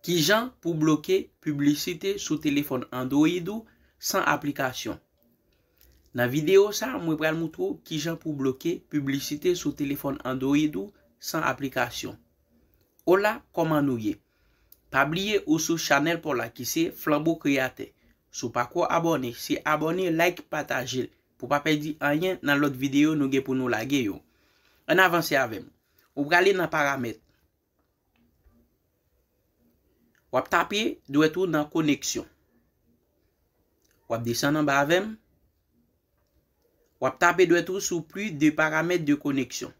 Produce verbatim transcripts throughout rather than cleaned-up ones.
Kijan pou bloke piblisite sou telefòn Android ou san aplikasyon? Nan videyo sa, mwen pral moutre w kijan pou bloke piblisite sou telefòn Android ou san aplikasyon. Hola, kòman nou ye? Pa bliye ou sou chanèl pa w la ki se Flanbo Kreyatè. Si w pako abòne, se abòne, like, pataje l pou w pa pèdi anyen nan lòt videyo nou gen pou nou lage yo. Ann avanse avè m. Ou prale nan paramèt. W ap tape dwèt ou nan koneksyon. W ap desann anba avè m. W ap tape dwèt ou sou plus de paramètres de connexion.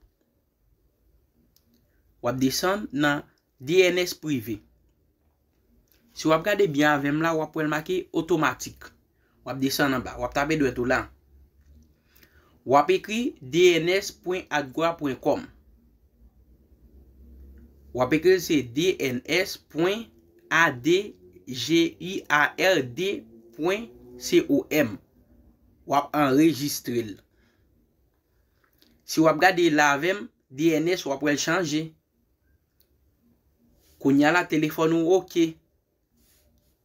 W ap desann nan D N S prive. Si w ap gade byen avè m la, w ap wè l make otomatik. W ap desann anba, w ap tape dwèt ou la. W ap ekri D N S pwen adgird pwen kòm. W ap ekri l se D N S pwen A D G I A R D pwen C O M. W ap anrejistre l. Si w ap gade la avè m, D N S w ap wè l chanje. Kounye a la, telefòn ou oke.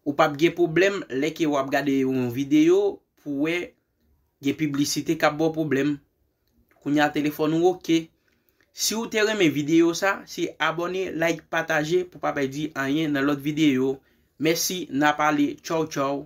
Ou p ap gen pwoblèm lè ke w ap gade yon videyo pou w wè gen piblisite k ap ba w pwoblèm. Kounye a telefòn ou oke. Si w te renmen videyo sa, se abòne, like, pataje pou w pa pèdi anyen nan lòt videyo. Mèsi, n a pale. Tchaw, tchaw.